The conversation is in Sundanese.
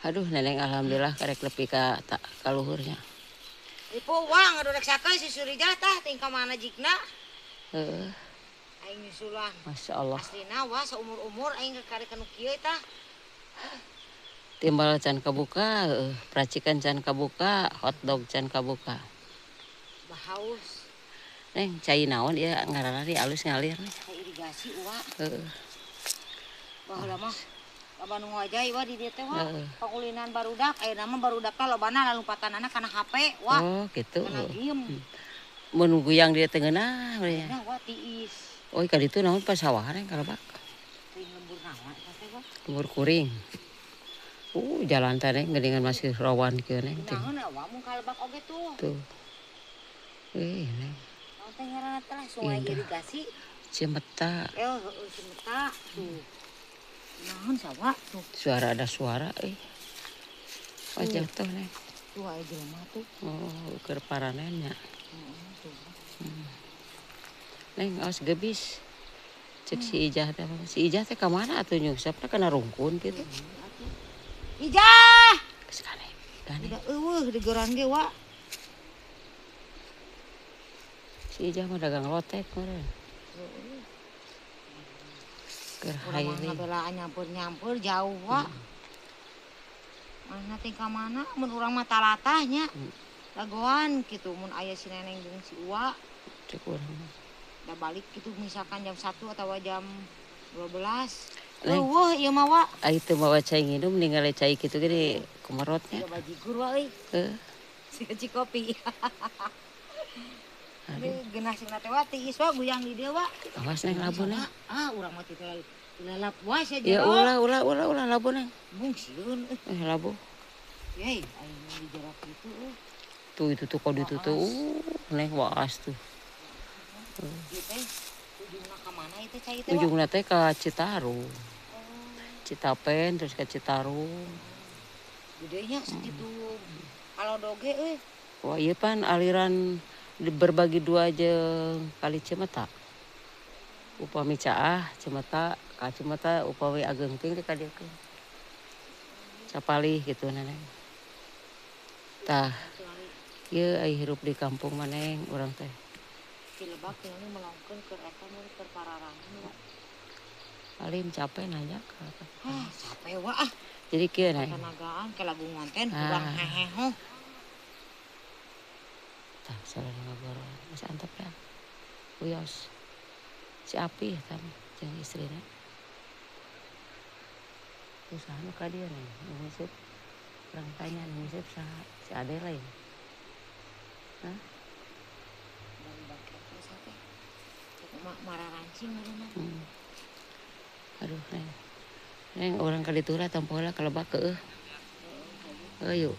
Aduh, Neneng alhamdulillah karek nepi ka ka luhurnya. Ripu wang aduh rek sakeun si Surijah tah ting ka mana jikna. Heeh. Aing nyusulan. Masya Allah. Aslina wah saumur-umur aing karek kanu kieu tah. Timbal can kabuka, heeh, pracikan can kabuka, hotdog can kabuka. Bahaus. Neng, cai naon ieu ngaranna di alus ngalir nih. Cai irigasi uwa. Heeh. Baheula mah loba nu ngajai wa di dieu teh wa. Pakulinan barudak, ayeuna mah barudakna lobana lalumpatanana kana HP wa. Oh, gitu. Kana game. Mun guyang di dieu teh ngeunah we nya. Ngeunah wa tiis. Oh, ka ditu naon pasawahan ka lebak. Teuing lembur naon eta teh wa. Lembur kuring. Jalan teh Neng geuningan masih rawan kieu Neng. Naon wa mun ka lebak oge tuh. Tuh. Neng. Naon teh ngaranna teh lah sungai irigasi. Cimeta. Heeh, Cimeta tuh. Naon sawa tuh. Suara ada suara euy. Wah jatuh Neng. Tuh aya jelema tuh. Oh, keur paranen nya. Heeh, tuh. Neng awas gebis. Cek si Ijah teh, si Ijah teh ka mana atuh nyungsepna kana rungkun kitu. Ijah. Geus kane. Kane. Udah eueuh digoran ge wa. Si Ijah mah dagang lotek meureun. Heeh. Keur Urang mah hayang. Ngabelaan nyampeur-nyampeur jauh wa. Mana teh ka mana mun urang mah talatah nya. Dagoan kitu mun aya si Neneng jeung si Uwa. Cek urang mah. Da balik kitu misalkan jam 1 atau jam 12. Neng. Eueuh ieu mah wa. Ai teu mawa cai nginum ningali cai kitu ge kumerotnya. Siga bajigur wa euy. Heeh. Siga cikopi. Aduh. Geunah singna teh wa tiis wa guyang di dieu wa. Awas Neng labu Neng. Ah urang mah teh lalap was ya Ya jero. ulah ulah ulah ulah labu Neng. Mung sieun euy. Labu. Yey, aing di jero kitu euy. Tuh itu tuh kode itu tuh. Neng waas tuh. Ieu teh ujungna ka mana ieu teh cai teh? Ujungna teh ka Citarum. Citapen terus ke Citarum. Gedenya segitu. Kalau doge euy. Wah, ieu pan aliran berbagi dua jeung kali Cimeta. Upami caah Cimeta, ka Cimeta upami ageung teuing ka dieu teh. Sapalih gitu Neneng. Tah, ieu ai hirup di kampung mah Neng urang teh. Cilebak tinggal melongkeun keur eta mun keur pararangan wa. Alim capek nanya ka. Ah, capek wa ah. Jadi kieu Neng. Tenagaan ke lagu ngonten urang heheho. Tah salah ngagorong. Geus antep ya. Wios. Si Api eta mah jeung istrina. Tuh saha nu ka dieu Neng? Nu nguseup. Urang tanya nu nguseup saha? Si Ade lain. Hah? Mararancing meureunna. Aduh, Neng. Neng urang ka ditu lah tempo heula ka lebak keueuh. Heuh yuk.